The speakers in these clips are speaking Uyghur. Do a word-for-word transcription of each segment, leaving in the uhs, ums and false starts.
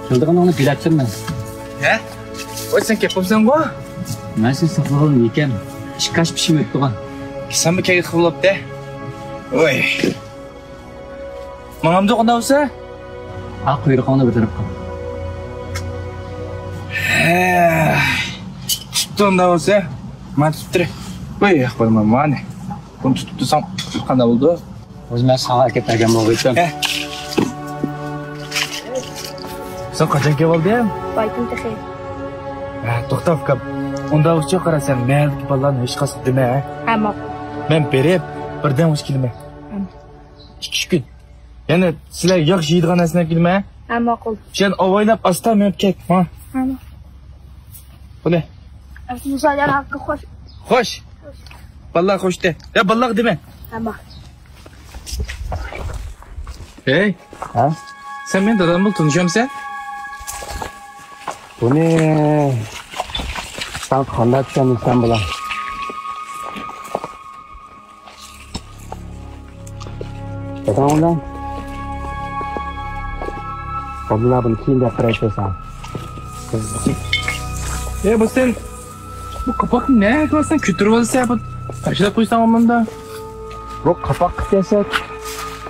كېلىدىغىنىڭنى بىلەتتىم مەن. ھە؟ ۋاي، سەن كەپ بوپسەنغۇ؟ مەن سېنى ساقلىغىلى نېمىكەن؟ ئىككى ئاش پىشىم ئۆتتىغان. سەنمۇ كەلگەن خىل بوپتۇ. ۋاي. ماڭامدۇ ئۇنداق بولسا؟ ھە، قۇيرۇقۇڭنى بىر تەرەپ قىل. ھە. تۇتتى ئۇنداق بولسا. مانا تۇتۇپ تۇرە. ۋاي، ياق، بارماي، مانا. بۇنى تۇتۇپ تۇرساڭ قانداق بولىدۇ؟ ئۆزى مەن ساڭا ئەكەپ بەرگەن بولغىيتىم. ھە. سەن قاچان كېلىۋالدىڭ؟ بايتىن تېخى. ھە، توختا ئۇكام. ئۇنداق بولسا قارا، سەن مەھەللىدىكى بالىلارنى ھېچقايسىغا دېمە، ھە؟ ھە، ماقۇل. مەن بېرىپ، بىردەم بولسا كېلىمەن. ھە. ئىككى، ئۈچ كۈن. يەنە سىلەر ياخشى يەيدىغان نەرسىلەر ئەكېلىمە. ھە، ماقۇل. سەن ئاۋايلاپ ئاستا مېڭىپ كەت، ھە؟ ھە، ماقۇل. بولدى. مۇساجان ھەققى خوش. خوش. خوش. بالىلار خوش دە. يا، بالىلارغا دېمە. ھە، ماقۇل. ھەي. ھە؟ سەن مېنى دادام بىلەن تونۇشامسەن؟ بۇنى سەن قانداق چۈشەندۈرسەم بۇلار؟ داداڭ بىلەن. بالىلار بۇنى كېيىن دەپ بېرەي ساڭا. ئەي، بۇ سەن، بۇ قاپاقنى نەگە ئالساڭ كۆتۈرۈپ ئالىسەن، بۇ تاشلاپ قويساڭ ئورنىدا. بۇ قاپاققا كەلسەك،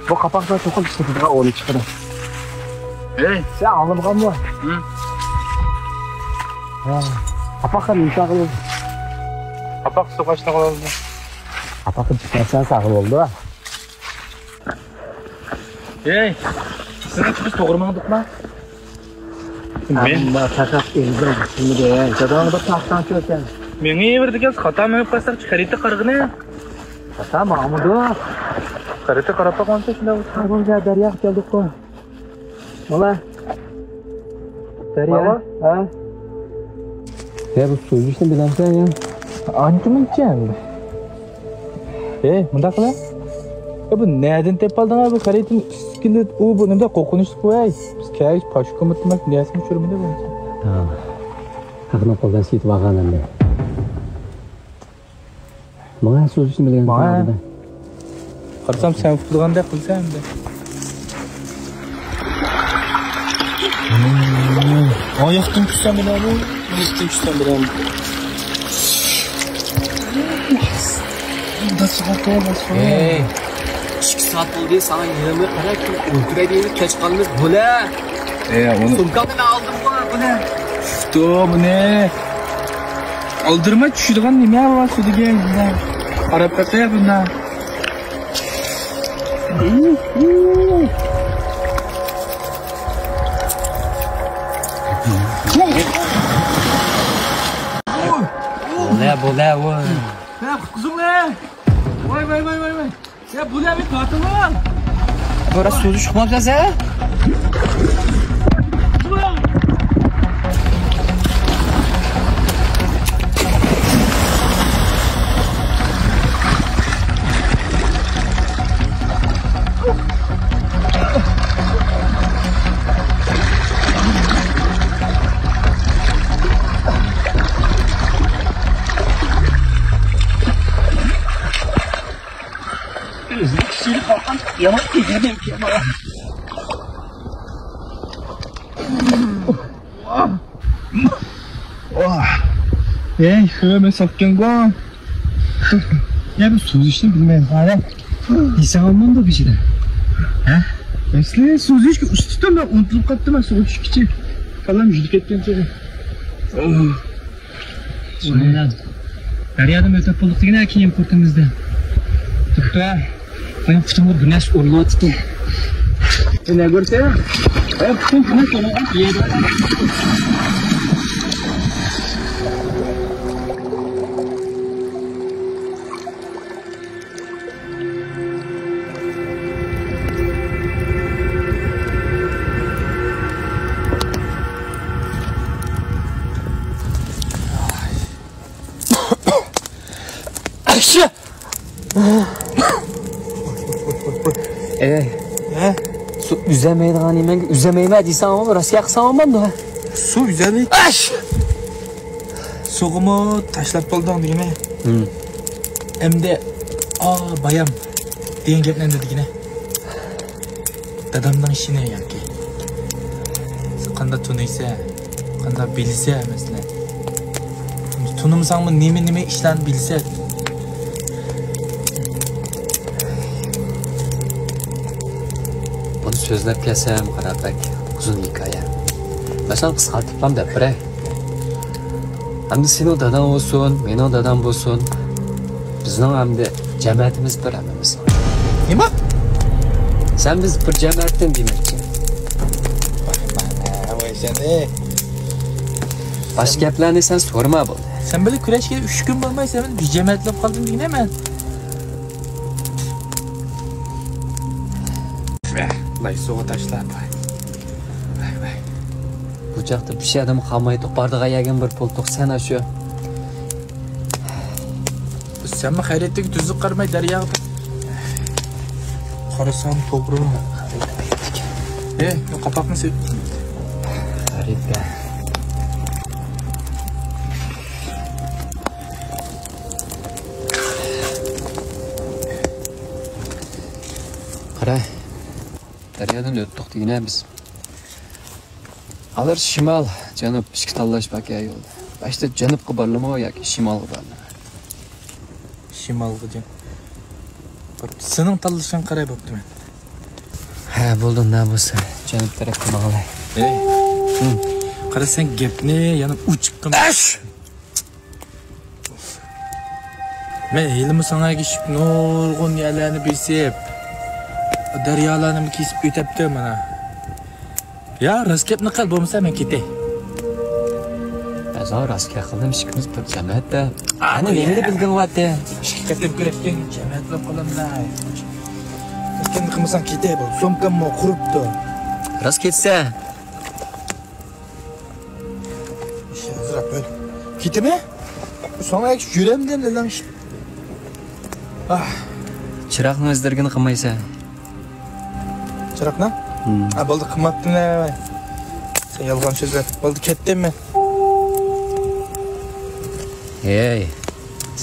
بۇ قاپاقتا چوقۇم سېتىدىغان ئورنى چىقىدۇ. ئەي. سەن ئاڭلىمىغانمۇ؟ ھە. ھە. قاپاققا نېمە ساغلىق؟ قاپاق سۇغا ئاشلىق بولىدۇ. قاپاققا چىقماسا ساغلىق بولىدۇ. ئەي، سىزنىڭ چىقىش توغرا ماڭدۇقما؟ مەن ئەمما پەقەت ئۆزۈڭ چۈشىنىدۇ. داداڭغا بىر تاختاڭ چۆسەن. مېڭىۋېرىدىكەنسىز، خاتا مېڭىپ قالساق خەرىتە قارىغىنى. خاتا ماڭمىدۇ. خەرىتە قاراپ باقمامسىز شۇنداق بولسا؟ ھە، بۇ دەرياغا كەلدۇققۇ. مانا. دەريا. مانا. ھە. يا، بۇ سۇ ئۈزۈشنى بىلەمسەن يا؟ ئانچە-مۇنچە ئەمدى. ئەي، مۇنداق قىلە. يا، بۇ نەدىن تېپىپ ئالدىڭ بۇ خەرىتىنى؟ ئىسكىلىت، ئۇ، بۇ نېمىدە قورقۇنچلۇق ۋەي. بىز كەچ پاشكومىتىمىز نەسىمۇ چۈشۈرمىدى بۇ. ھە. ھەقنىڭ قولىدىن سېتىپ ئالغان ئەمدى. ماڭا سۇ ئۈزۈشنى بىلگەن ماڭا. قارىسام، سەن ئۇقىدىغاندەك قىلسەن ئەمدى. ئاياقتىن چۈشسەم بىلەمۇ؟ ئاياقتىن چۈشسەم بىلەمۇ؟ ئەي، ئىككى سائەت بولدى، ساڭا يېنىمغا قاراپ ئولتۇراي دېگىنىم كەچ قالىمىز، بولە. ئەي، ئۇنى سومكامنى مەن ئالدىمغۇ، بولە. چۈشتۇ بۇنى. ئالدىرىماي چۈشىدىغان نېمە بار سۇدىكى؟ قاراپ بېقەي بۇنداق. بولە، بولە، ۋوي. ھە، قۇتقۇزۇڭلار. ۋاي، ۋاي، ۋاي، ۋاي، ۋاي. يا، بۇ نېمە تارتىۋال؟ بىراز سۆزى چىقماپسەن سەن. ئۆزىنىڭ كىشىلىك قالغان يامان ئېگىرىدىن كېيىن. ئەي، خېمە ساقكەنغۇ. يا، بۇ سوزۇشنى بىلمەيدىغان. دېسەڭ ئالمامدۇ بېشىدا؟ ھە؟ ئەسلى سوزۇشقا ئۇستىتىم، مەن ئۇنتۇلۇپ قاپتىمەن سۇغا چۈشكىچە. كاللام يۈدۈپ كەتكەن چېغى. شۇنىڭ بىلەن دەريادىن ئۆتۈپ بولدۇق دېگىنە كېيىن پورتىمىزدا. توختا، مېنىڭ پۇتۇمغا بىر نەرسە ئۇرۇلۇۋاتىدۇ. نە كۆرسە، ئەي، پۇتۇم بىر نەرسە ئۇرۇلغان يەردە. ئەي، ھە؟ سۇ ئۈزەلمەيدىغان نېمەڭگە ئۈزەلمەيمەن دېسەڭ، راست گەپ قىلساڭ بولمامدۇ، ھە؟ سۇ ئۈزەلمەيدۇ. ئاش! سۇغىمۇ تاشلاپ بولدۇڭ دېگىنى. ھىم. ئەمدى، ئا، بايام. دېگەن گەپنى ئەمدى دېگىنە. دادامنىڭ ئىشىنى ياكى؟ سەن قانداق تونۇيسەن؟ قانداق بىلىسەن، مەسىلەن؟ تونۇمىساڭمۇ نېمە، نېمە ئىشلارنى بىلىسەن؟ بۇنى سۆزلەپ كەلسەم، قارا، بەك ئۇزۇن ھېكايە. مەن ساڭا قىسقارتىپلام دەپ بېرەي. ئەمدى سېنىڭ داداڭ بولسۇن، مېنىڭ دادام بولسۇن، بىزنىڭ ئەمدى جەمەتىمىز بىر ھەممىمىز. نېمە؟ سەن بىز بىر جەمەتتىن دېمەكچى. ۋاي، ۋاي، ۋاي، سەن، ئەي. باشقا گەپلەرنى سەن سورىما بولدى. سەن بىلەن كۈرەشكىلى ئۈچ كۈن بولماي سەن بىلەن بىر جەمەت بولۇپ قالدىم دېگىنە مەن. ۋەھ، لاي سۇغا تاشلاپ. ۋەھ، ۋەھ، ۋەھ. بۇ چاغدا بىر شەي ئادەم قالمايدۇ. بارىدىغان يەرگىمۇ بىر پۇل تۇرسەن ئاشۇ. سەنمۇ خەيرىيەتلىك تۈزۈك قارىماي دەرياغا. قارىسام توغرىمۇ؟ ئە، قاپاقنى سېلىپ. غەرىبە. قارا، دەريادىن ئۆتتۇق دېگىنە بىز. ھازىر شىمال، جەنۇب ئىككى تاللاش باركەن يولدا. باشتا جەنۇبقا بارلىمۇ ياكى شىمالغا بارلىمۇ؟ شىمالغا جەن-، سېنىڭ تاللىشىڭغا قاراي بوپتىمەن. ھە، بولدى، ئۇنداق بولسا جەنۇب تەرەپكە ماڭالاي. ئەي. ھىم. قارا، سەن گەپنى يەنە ئوچۇق قىلما. ئەش! مەن ھېلىمۇ ساڭا ئەگىشىپ نۇرغۇن يەرلەرنى بېسىپ، دەريالارنىمۇ كېسىپ ئۆتەپتىمەن مانا. يا، راست گەپنى قىل، بولمىسا مەن كېتەي. مەن ساڭا راست گەپ قىلدىم، ئىككىمىز بىر جەمەت-تە. ئەنە نېمىنى بىلگىن ۋاتتى؟ ئىككى قېتىم كۆرۈشكەن جەمەت بولۇپ قالامدا. راست گەپنى قىلمىساڭ كېتەي، بۇ سومكاممۇ قۇرۇپتۇ. راست كەتسە. ئىش ئازراق بۆل. كېتىمە؟ ساڭا يۈرەمدىن لىلاڭ ئىش. ئاھ. چىراغنىڭ ئىزدىرىگىنى قىلمايسەن. چىراغنىڭ؟ ھىم. ھە، بولدى، قىلماپتىمەن. سەن يالغان سۆزلەپ. بولدى، كەتتىم مەن. ھەي،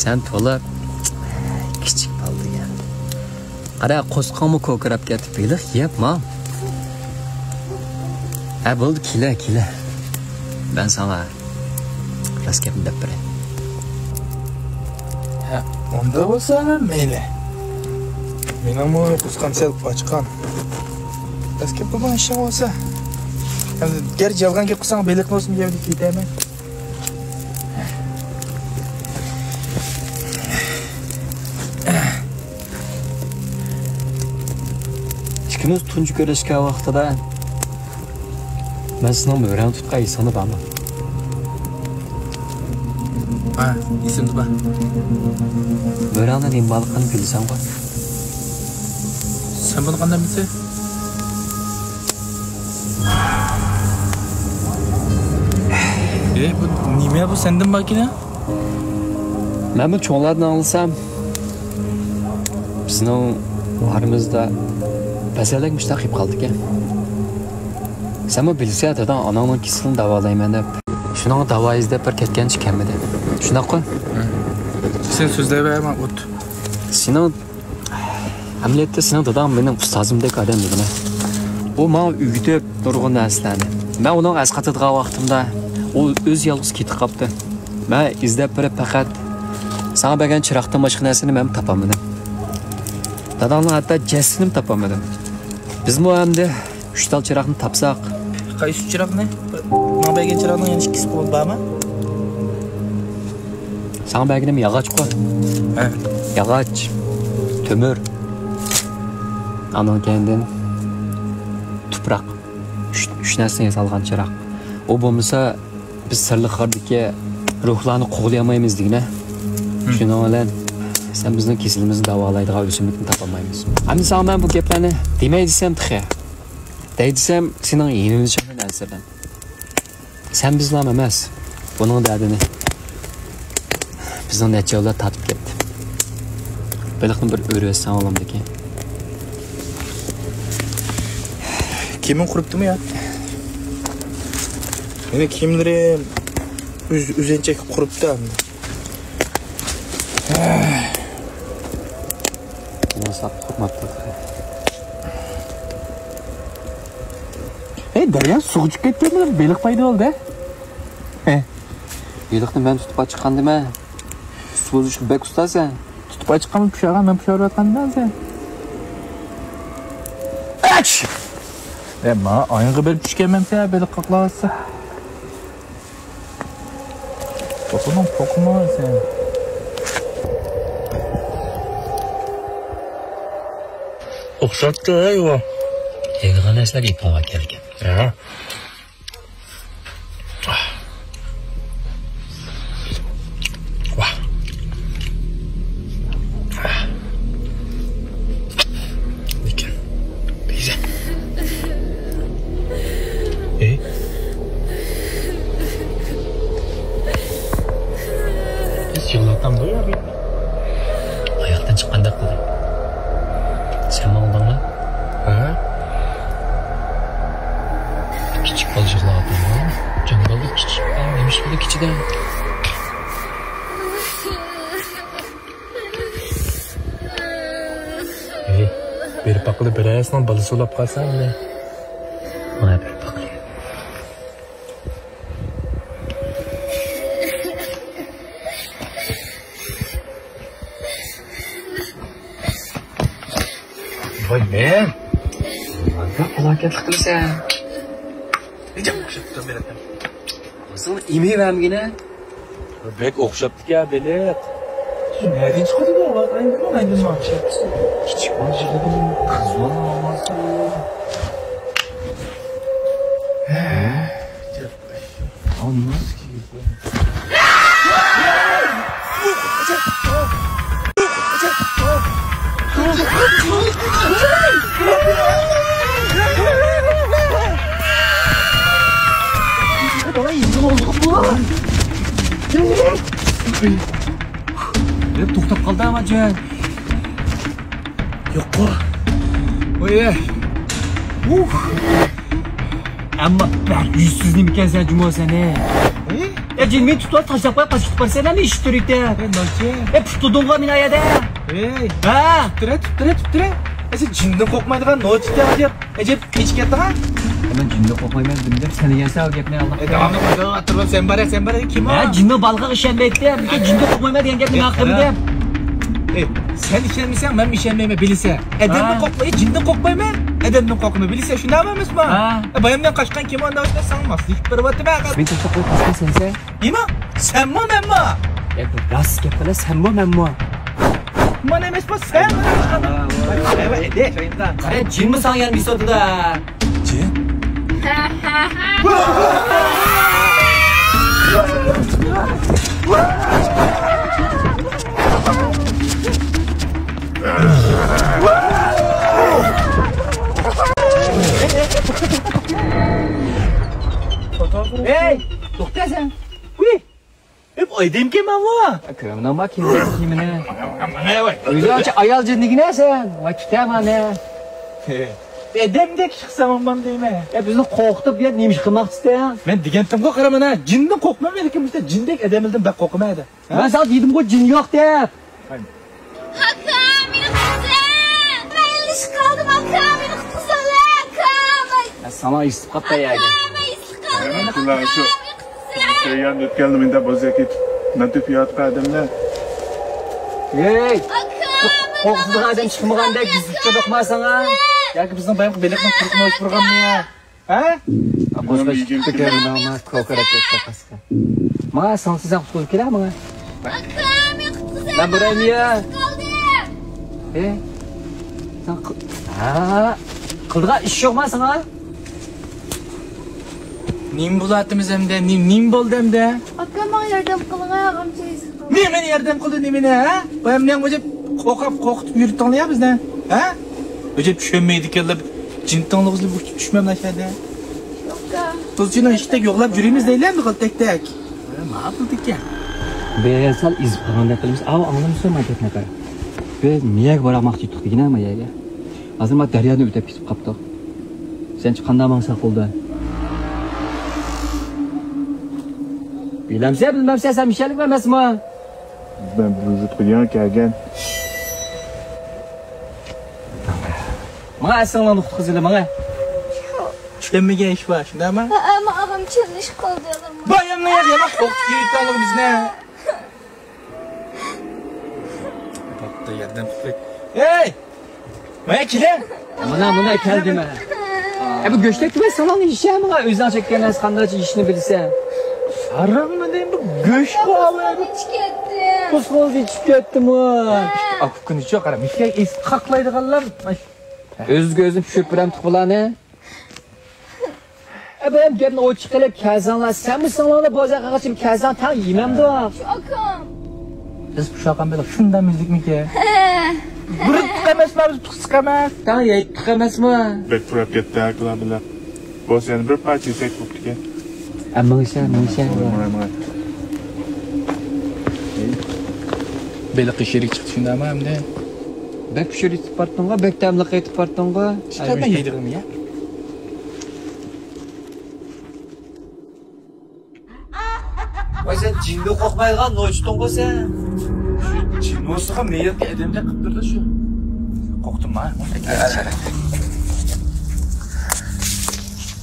سەن تولا كىچىك بالا دېگەن. قارا، قورسىقىڭمۇ كوكىراپ كەتتى، بېلىق يەپ ماڭ. ھە، بولدى، كېلە، كېلە. مەن ساڭا راست گەپنى دەپ بېرەي. ھە، ئۇنداق بولسا مەيلى. مېنىڭمۇ قورسىقىم سەل ئاچقان. راست گەپ قىلغان ئىشىڭ بولسا. گەرچە يالغان گەپ قىلساڭ، بېلىقنى بولسىمۇ يەپ كېتەرمەن. ئىككىمىز تۇنجى كۆرۈشكەن ۋاقتىدا مەن سېنىڭ مۈرەڭ تۇتقان ئېسىڭدە بارمۇ؟ ھە، ئېسىمدە بار. مۈرەڭدە نېمە بارلىقىنى بىلىسەنغۇ؟ سەن بۇنى قانداق بىلىسەن؟ ئەي، بۇ نېمە بۇ سەندىن باركىنە؟ مەنمۇ چوڭلاردىن ئاڭلىسام، بىزنىڭ ئارىمىزدا پەسەنلىك مۇشۇنداق قىلىپ قالدىكەن. سەنمۇ بىلىسەن، داداڭ ئاناڭنىڭ كېسىلىنى داۋالايمەن دەپ، شۇنىڭغا داۋا ئىزدەپ بىر كەتكەنچە كەلمىدى. شۇنداققۇ؟ ھە. سەن سۆزلەيۋەرمە، ئوت. سېنىڭ ئەمەلىيەتتە سېنىڭ داداڭ مېنىڭ ئۇستازىمدەك ئادەم دېگىنە. ئۇ ماڭا ئۆگىتىپ نۇرغۇن نەرسىلەرنى. مەن ئۇنىڭغا ئەسقاتىدىغان ۋاقتىمدا ئۇ ئۆزى يالغۇز كېتىپ قاپتۇ. مەن ئىزدەپ بېرىپ پەقەت ساڭا بەرگەن چىراغدىن باشقا نەرسىنى مەن تاپالمىدىم. داداڭنىڭ ھەتتا جەسىتىنىمۇ تاپالمىدىم. بىزمۇ ئەمدى ئۈچ تال چىراغنى تاپساق. قايسى چىراغنى؟ ماڭا بەرگەن چىراغنىڭ يەنە ئىككىسى بولۇپ بارمۇ؟ ساڭا بەرگىنىم ياغاچقۇ. ھە. ياغاچ، تۆمۈر، ئانىڭ كەينىدىن تۇپراق. ئۈچ، ئۈچ نەرسىنى ياسالغان چىراغ. ئۇ بولمىسا، بىز سىرلىق غاردىكى روھلارنى قوغلىيالمايمىز دېگىنە. ھىم. شۇنىڭ بىلەن سەن بىزنىڭ كېسىلىمىزنى داۋالايدىغان ئۆسۈملۈكنى تاپالمايمىز. ئەمدى ساڭا مەن بۇ گەپلەرنى دېمەي دېسەم تېخى. دەي دېسەم، سېنىڭ يېنىڭدىن چىقىدۇ نەرسىلەر. سەن بىزلا ئەمەس، بۇنىڭ دەردىنى بىزنىڭ نەچچە ئەۋلاد تارتىپ كەتتى. بېلىقنى بىر ئۆرۈۋەتسەڭ ئالامدىكى. كىيىمىڭ قۇرۇپتىمۇ يا؟ مېنىڭ كىيىملىرىم ئۆز-، ئۆزەنچەك قۇرۇپتۇ ئەمدى. ساپ قوپماپتۇ. ھەي، دەريا سۇغا چۈشۈپ كەتتىمۇ؟ بېلىق پەيدا بولدى. ھە. بېلىقنى مەن تۇتۇپ ئاچىققاندىمەن. ئۇستا بولۇشقا بەك ئۇستاسەن. تۇتۇپ ئاچىققانمۇ پۇشاغان، مەن پۇشاغان دەيسەن. ئەچ! ئە، ماڭا ئايىڭغا بېرىپ چۈشكەنمەنسە، بېلىق قاقلاۋاتسا. توقۇنۇڭ، توقۇنۇڭ سەن. ئوخشاپتۇ، ھەي، ئۇ. يەيدىغان نەرسىلەر ئېپىڭغا كەلگەن. ھە. ۋاھ. لېكىن، بىزە. ئى؟ بىز يىغلاۋاتامدۇ يا بۇ؟ ئاياقتىن چىققاندەك قىلدى. سەن ماڭدىڭمۇ؟ ھە؟ كىچىك بالا يىغلاۋاتىدۇ. جان بالا كىچىك بالا، نېمە ئىش بولدى كېچىدە؟ ئى، بېرىپ باققىلى، بىرەرسىنىڭ بالىسى ئۇلاپ قالسا ئەمدى. مانا بېرىپ باققىلى. ۋاي مەن. نېمانداق پالاكەتلىك قىلىسەن؟ نېمە ئوخشاپ تۇرمىدىڭ؟ ئۆزۈڭ ئېمىۋەرمىگىنە. بەك ئوخشاپتىكەن بېلىق. شۇ نەدىن چىقىدۇ بۇ؟ ئايدىنمۇ ئايدىنمۇ ئوخشاپ. كىچىك بالا يىغلىدىم، قىز بالا ئاۋازى. ھە؟ ئالماس كېيىپ. توختاپ قالدى ئەمما جان. يوققۇ. ۋاي. ئۇھ. ئەمما بەك يۈزسىز نېمىكەنسەن جۇمۇ سەن، ھە؟ ئى؟ ئە، جىن مېنى تۇتۇپ تاشلاپ قويۇپ قاچىپ كېتىپ بارىسەن، ھە، مېنى ئىشتۈرۈيتە. ئە، ناچى؟ ئە، پۇتلىدىڭغۇ مېنى ئايادا. ئەي، ھە؟ تۇتتۇرە، تۇتتۇرە، تۇتتۇرە. ئە، سەن جىندىن قورقمايدىغان نوچى ئەجەب. ئەجەب كېچىكەتتىڭ، ھە؟ ئە، مەن جىندىن قورقمايمەن دېدىم دەپ، سەن دېگەنسەن ئۇ گەپنى، ئاللا. ئە، داۋاملىق ئويلاۋاتىدىغان سەن بار، سەن بار، كىم ئۇ؟ ھە، جىننىڭ بالىغا ئىشەنمەيتتى، ھە، بىر جىندىن قورقمايمەن دېگەن گەپنى مەن قىلمىدىم. ئەي، سەن ئىشەنمىسەڭ، مەنمۇ ئىشەنمەيمەن، بىلىسەن. ئادەمدىن ھە. قورقماي، جىندىن قورقمايمەن، ئادەمدىن قورقىمەن، بىلىسەن، شۇنداقمۇ ئەمەسمۇ؟ ھە. ئە، بايامدىن قاچقان كىم ئۇنداق ئىشلار ساڭا ماسلىشىپ بېرىۋاتىمەن. مېنى توختاپ قويۇپ قاچقان سەنسەن؟ نېمە؟ سەنمۇ، مەنمۇ؟ ئە، بىر راست گەپ قىلە، سەنمۇ، مەنمۇ؟ مانا ئەمەسمۇ، سەن. ھە، ھە، ھە. قارا، جىنمۇ ساڭا يان بېسىۋاتىدۇ. جىن؟ ھەي، توختا سەن. ھۇي! ھېپ ئايدىمكەن مەن بۇ. كۆرۈمدىڭما كىيىمنى؟ ئۆزۈڭچە ئايال جىن دېگىنە سەن. ۋاي، كېتە مانا. ئادەمدەك چىقسام ئاممان دەيمەن. يا، بىزنى قورقۇتۇپ، يا، نېمە ئىش قىلماقچىسەن؟ مەن دېگەنتىمغۇ قارا مانا، جىندىن قورقمايمەن، لېكىن مۇشۇنداق جىندەك ئادەملەردىن بەك قورقىمەن ھەدە. ھە؟ مەن ساڭا دېدىمغۇ، جىن يوق دەپ. ئاكا، مېنى قۇتقۇزسەن! مەن ئېلىشىپ قالدىم، ئاكا، مېنى قۇتقۇزساڭلار، ئاكا! ۋاي. ھە، ساڭا ئېسىپ قاپتۇ يەردە. ئاكا، مەن ئېسىپ قالدىم، ئاكا، مېنى قۇتقۇزسەڭ! شۇ سەييارنى ئۆتكەندە مەندە بوزەك ئېتىپ، نان تۆكۈپ ياتقان ئادەملەر. ھەي! ئاكا، مەن قورقۇتىدىغان ئادەم چىقمىغاندەك، بىزگە چىقىدۇقما ساڭا؟ ياكى بىزنىڭ بايامقى بېلىقنى قۇرۇتماي ئۇچۇرغانمۇ يا؟ ھە؟ قوشقاچ كۈتتۈكەن ماڭا كوكارات ئېيتقان قاسقا. ماڭا سىڭسە سەن قۇتقۇزۇپ كېلە ماڭا. مەن بارىمەن يا. ھە؟ سەن قىل-، ھە؟ قىلىدىغان ئىش يوقما ساڭا؟ نېمە بولاتىمىز ئەمدى؟ نېمە، نېمە بولدى ئەمدى؟ ئاكا، ماڭا ياردەم قىلىڭە، ئاغام چېيىز. نېمىنى ياردەم قىلدى، نېمىنى، ھە؟ بايام نېمە ئوجۇپ قوقاپ، قوقۇتۇپ يۈرتتۈڭلار يا بىزنى، ھە؟ ئۆجەپ چۈشەنمەيدىكەنلەر، جىن تىڭلىغۇزلى بۇ چۈشمەملا شەدە. يوقا. تۇزچىنىڭ ئىشتەك يوقلاپ يۈرىمىز دەيلەمدى غىلتەكتەك. ماقۇلدىكەن. بىر سەل ئېزىپ قالغاندەك قىلىمىز. ئاۋۇ ئاڭلىمىسۇن ما گەپنى قارا. بىز مىيەگە بارماقچى ئىدۇق دېگىنە ما يەگە. ھازىر ما دەريادىن ئۆتۈپ كېتىپ قاپتۇ. سەنچە قانداق ماڭساق بولدى؟ بىلەمسە، بىلمەمسە، سەن مىشەللىك ئەمەسمۇ؟ مەن بۇ ۋۇجۇدقا يېڭى كەلگەن. ماڭا ئەسلىڭلارنى ئۇقتۇرغۇزىلى، ماڭا. ئىشلەنمىگەن ئىش بار، شۇنداقمۇ؟ ھە، ئەمما ئاغام چىرلىشىپ قالدى. بايامنى يەپ ياما، قورقۇپ كېتىۋالدىڭ بىزنى. بوپتۇ، ياردەم قىلىپ. ھەي! مانا كېلىڭ. مانا، مانا كەلدىم. ئە، بۇ گۆشتەك تۈمەن سامان يېيىشە ماڭا. ئۆزۈڭ چەككەن نەرسە قانداقچە يېيىشنى بىلسە. ھاراممۇ دەيمەن، بۇ گۆش قالدى. قۇسقۇڭىز ئىچىپ كەتتىمۇ؟ ئاكا ئۇكىنى چوق قارا، مىكەي ئېسىپ قاقلايدىغانلار. ئۆزىگە ئۆزى پىشۇرۇپ بېرەمتۇق بۇلارنى. ئە، بايام گەپنى ئوچۇق قىلىپ كەلسەڭلار، سەنمۇ سىڭلىڭلار بوزەك قىلغاچ كەلسەڭ تەڭ يېمەمدۇ؟ شۇ ئاكام. بىز پۇشاقام بېلىق شۇنداق مىزىكمىكى؟ ھە. بىر تۇق ئەمەسما، بىز پىسىق ئەمەس. تەڭ يەيتتۇق ئەمەسمۇ؟ بەك پۇراپ كەتتى ئاكىلار بىلەن. بولسا يەنە بىر پارچە يېسەك بوپتىكەن. ئە، مىڭشە، مىڭشە. ماڭاي، ماڭاي. بېلىق شېرىك چىقتى شۇنداقمۇ ئەمدى؟ بەك پىشۇرۇپ بارتتىڭغۇ، بەك تەملىق قېتىپ بارتتىڭغۇ. ئىككى قېتىم يېدىغىنى يە. ۋاي، سەن جىندىن قورقمايدىغان نوچىتىڭغۇ سەن. شۇ جىن بولسىغۇ مېيىلكە ئادەمدەك قىلىپ تۇرىدۇ شۇ. قورقتۇمما؟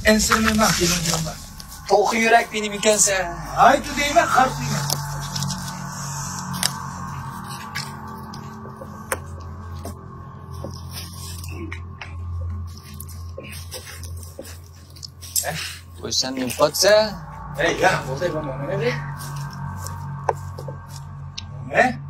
ئەنسىرىمەيمەن، كېلىڭ، كېلىڭ. توخۇ يۈرەك مېنىمىكەنسەن. ھايتى دەيمەن، قارىسىمەن. ئەھ، قويسام نېمە قىلىسەن؟ ھەي، يا، بولدى، بولدى، مانا نېمە؟ نېمە؟